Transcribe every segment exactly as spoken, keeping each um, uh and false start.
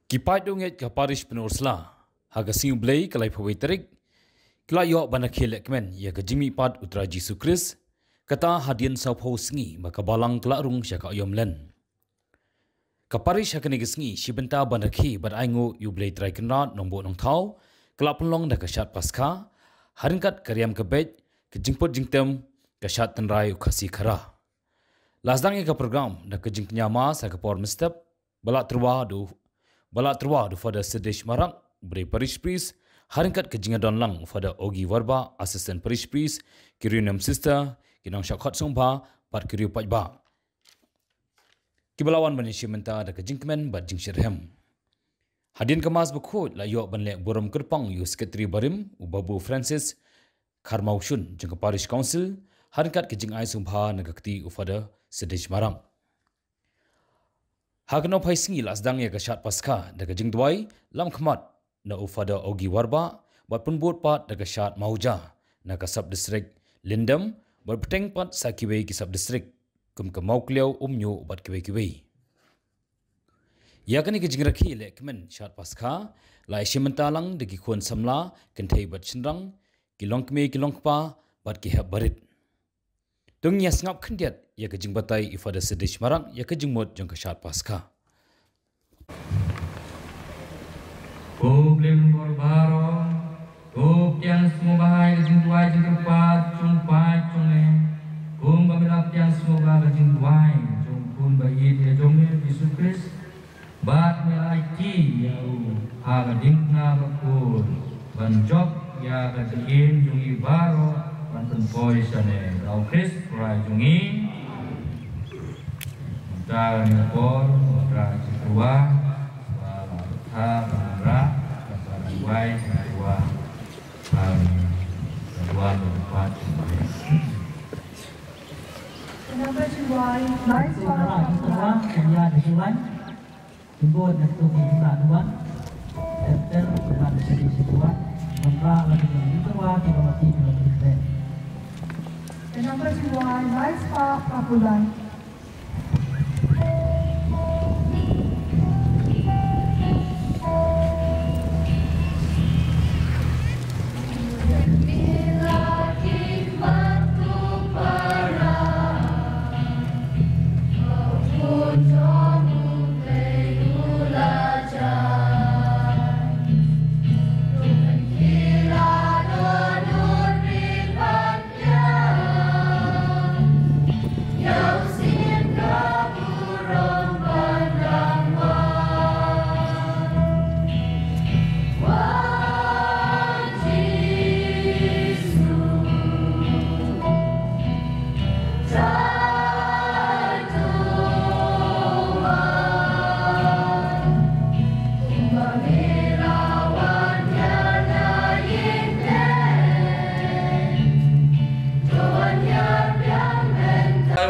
Ki paid dewngeit ka parish Pynursla ha ka sngi U Blei ka laiphew wei tarik ki la ïoh ban rakhe lehkmen ïa ka jingmihpat U Trai Jisu Khrist, kata hadien sawphew sngi ba ka balang ka la rung sha ka aïom len. Ka parish ha kane ka sngi shi bynta ban rakhe bad ainguh ïa U Blei Trai Kynrad Nongbuh Nongthaw ka la pynlong da ka shad Paskha ha ryngkat ka riam ka beit, ka jingput jingtem, ka shad tynrai u Khasi Khara. La sdang ïa ka program da ka jingkñia mass ha ka por mynstep, ba la tyrwa da u, ba la tyrwa da u Father Sidish Marak, u briew parish priest, ha ryngkat ka jingïadon lang u Father Ogi Warbah, assistant parish priest, ki riew niam sister, ki nongshah khot sngewbha bad ki riew paidbah kiba la wan ban ïashim bynta da ka jingkmen bad jingshitrhem. Hadien ka mass bakhuid la ïoh ban leh burom kyrpang ïa u Secretary barim, u Babu Francis Kharmawshun jong ka Parish Council, ha ryngkat ka jingai sngewbha na ka kti u Father Sidish Marak. Ha ka nongphai sngi la sdang ïa ka shad Paskha da ka jingduwai lam khmat na u Father Ogi Warbah, bad pynbud pat da ka shad Mawja na ka sub district Lyndem, bad bteng pat sa kiwei ki sub district kum ka Mawkliaw, Umñiuh bad kiwei kiwei. Ïa kane ka jingrakhe lehkmen shad Paskha la ïashim bynta lang da ki khun samla, kynthei bad shynrang, ki longkmie ki longkpa bad ki hep barit. To ngin ïa sngap khyndiat ïa ka jingbatai i Father Sidish Marak ïa ka jingmut jong ka shad Paskha. Ko Blei Mambor baroh, ko pdiang sngewbha ïa ka jingduwai jingkyrpad jong u paid jong me, kumba me la pdiang sngewbha ïa ka jingduwai jong u Khun ba ïeit ïa jong me Jisu Khrist. Bad me la aiti ïa u ha ka diengphna bakhuid ban jop ïa ka jingim jong ngi baroh ban pynpoi shane da u Khrist Trai jong ngi. Mynta ngin por mynta ka jingkyrwa ba la bthah ban rah kata ka duwai jingkyrwa. Ka duwai jingkyrwa. Number two, nice one. Jingkyrwa, jingkyrwa. Jingkyrwa na tu ki jingkyrwa duwai. Enter, jingkyrwa na sini jingkyrwa. Jingkyrwa lagi jingkyrwa, jingkyrwa mati, jingkyrwa mati. Number two, nice pa, papulan.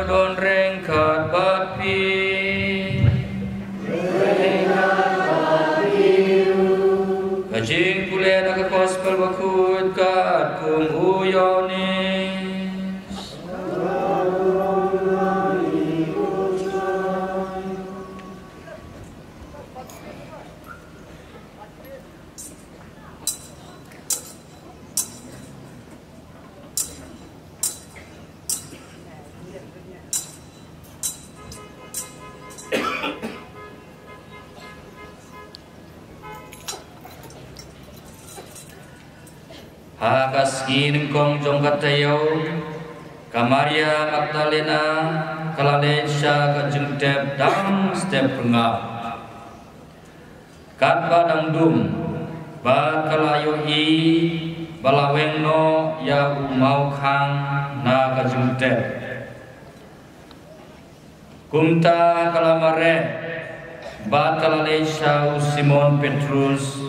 Don reng kat bad phi. Ka jingpule na ka Gospel bakhuid katkum u Ïoannis. Ha ka sngi nyngkong jong ka taïew, ka Maria Magdalena ka la leit sha ka jingtep dang step pyrngap. Katba dang dum, bad ka la ïohi ba la weng noh ïa u mawkhang na ka jingtep. Kumta ka la mareh, bad ka la leit sha u Simon Petrus,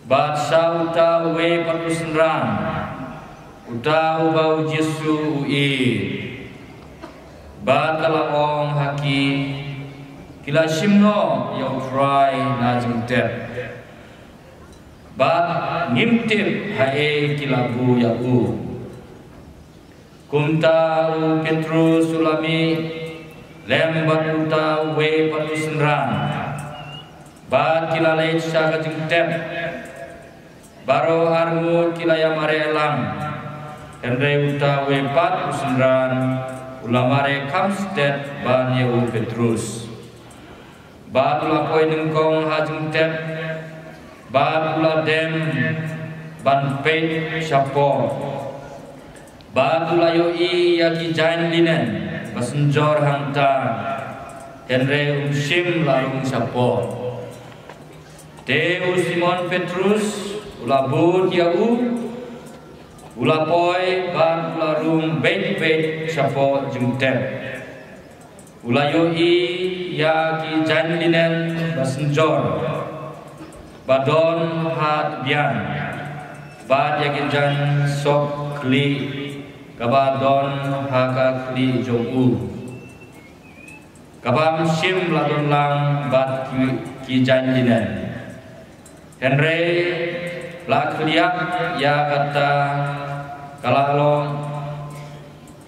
bad sha uta uwei pat u synran. Uta uba u Jisu u ïeit. Bad ka la ong ha ki, ki la shim noh ïa U Trai na jingtep. Bad ngim tip haei ki la buh ïa u. Kumta u Petrus u la mih lem bad uta uwei pat u synran. Bad ki la leit sha ka jingtep. Baroh arngut ki la ïa mareh lang. Hynrei uta uwei pat u synran u la mareh kham stet ban ïa u Petrus. Bad u la poi nyngkong ha jingtep. Bad u la dem ban peit shapoh. Bad u la ïohi ïa ki jaiñ linen ba synjor hangta. Hynrei um shym la rung shapoh. Te u Simon Petrus u la bud ïa u, u la poi bad u la rung beit beit shapoh jingtep. U la ïohi ïa ki jaiñ linen ba synjor ba don ha tbian, bad ïa ki jaiñ sok khlieh kaba don ha ka khlieh jong u, kaba ym shym la don lang bad ki, ki jaiñ linen. Hynrei la khlieh ïa kata ka la long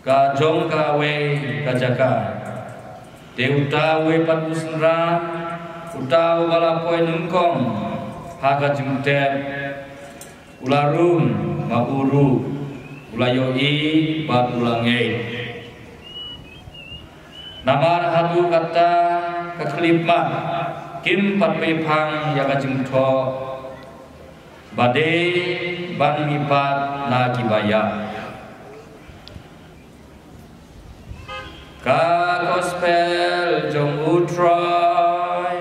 ka jong kawei ka jaka. Te uta uwei pat u synran, uta uba la poi nyngkong ha ka jingtep, u la rung ma u ruh, u la ïohi bad u la ngeit. Namar haduh katta ka khyllipmat kim pat pynphang ïa ka jingthoh ba dei ban mihpat na ki ba ïap. Ka Gospel jong U Trai.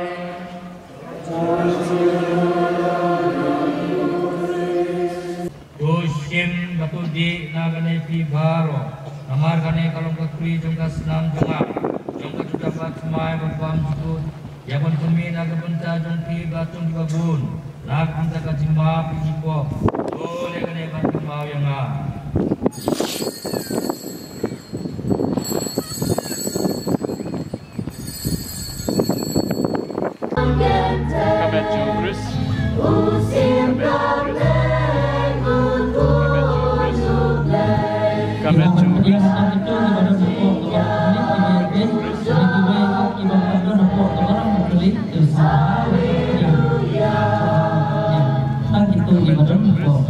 To shim bad to dih na kane phi baroh. Namar kane ka long ka khri jong ka snam jong nga, jong ka jutang ba thymmai ba bymjukut, ïa ban pynmih na ka bynta jong phi bad jong kiba bun, na ka bynta ka jingmap ïa ki pop. To leh kane ban kynmaw ïa nga. Ka met jong U Khrist. Ka met jong U Khrist. Ka met jong U Khrist. Ka met jong U Khrist.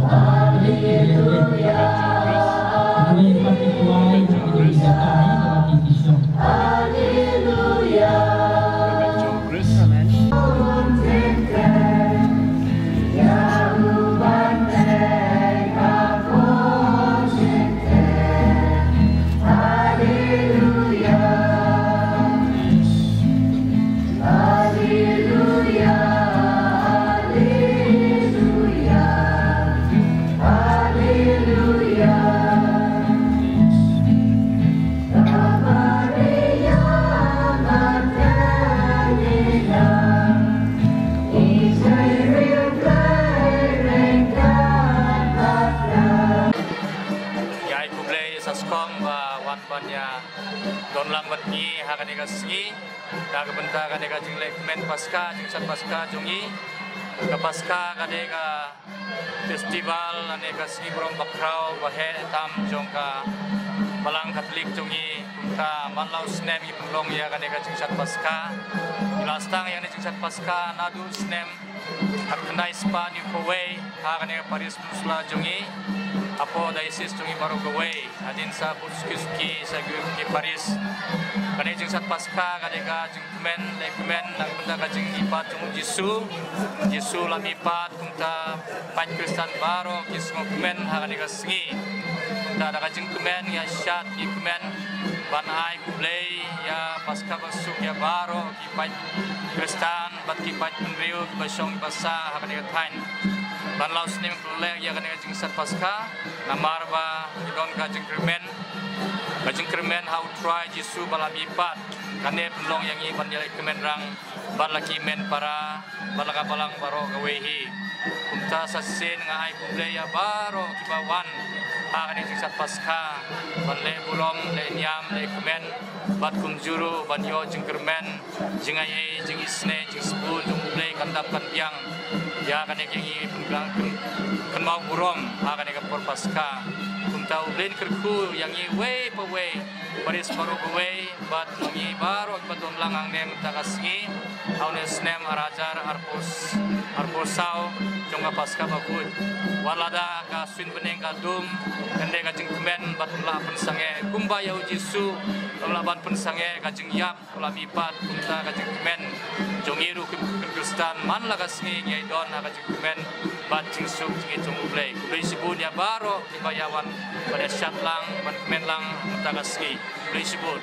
Ngi ai khublei ïa sa skong ba wan ban ïa don lang bad ngi ha kane ka sngi. Na ka bynta kane ka jingleh kmen Paska, jingshad Paska jong ngi. Ka Paska ka dei ka festival lane ka sngi burom bakhraw ba heh tam jong ka Balang Katholik jong ngi. Kumta man la u snem ngi pynlong ïa kane ka jingshad Paska. Ngi la sdang ïa kane jingshad Paska naduh snem khatkhyndai spah hynñiewphew wei ha kane ka parish Pynursla jong ngi. Hapoh diocese jong ngi baroh kawei. Hadien sa bud suki suki sa ki, ki parish. Kane jingshad Paska ka dei ka jingkmen, leh kmen na ka bynta ka jingmihpat jong u Jisu. Jisu la mihpat, kumta paid Khristan baroh ki sngewkmen ha kane ka sngi. Kumta da ka jingkmen ngi ïa shad, ngi kmen ban ai khublei ïa Paska basuk ïa baroh ki paid Khristan bad ki paid bynriew kiba shong kiba sah ha kane ka thaiñ. Ban la u snem pynleh ïa kane ka jingshad Paska. Namar ba ngi don ka jingkyrmen, ka jingkyrmen ha u Trai Jisu ba la mihpat. Kane pynlong ïa ngi ban ïaleh kmen rang bad la ki hynmen para bad la ka Balang baroh kawei hi. Kumta sa shisien nga ai khublei ïa baroh kiba wan Ha kane ka jingshad Paskha ban leh burom, leh niam, leh kmen bad kumjuh ruh ban ïoh jingkyrmen, jingai ei, jingisynei, jingsbun jong U Blei kan dap kan biang. Ïa kane ka ngi pynkynmaw burom ha kane ka por Paskha. Kumta U Blei un kyrkhu ïa ngi uwei pa uwei, baroh baroh kawei, bad ngi baroh kiba don lang hangne mynta ka sngi ha une u snem ar hajar arphew, arphew saw jong ka Paskha bakhuid. Wat lada ka suiñ bneng ka dum, hynrei ka jingkmen bad ym lah pynsangeh. Kumba ïa U Jisu ym lah ban pynsangeh ka jingïap, u la mihpat, kumta ka jingkmen jong ngi ruh ki Khristan man la ka sngi ngi ïa don ha ka jingkmen bad jingsuk jingïeit jong U Blei. Khublei shibun ïa baroh kiba ïa wan ban ïa shad lang, ban kmen lang mynta ka sngi. Khublei shibun.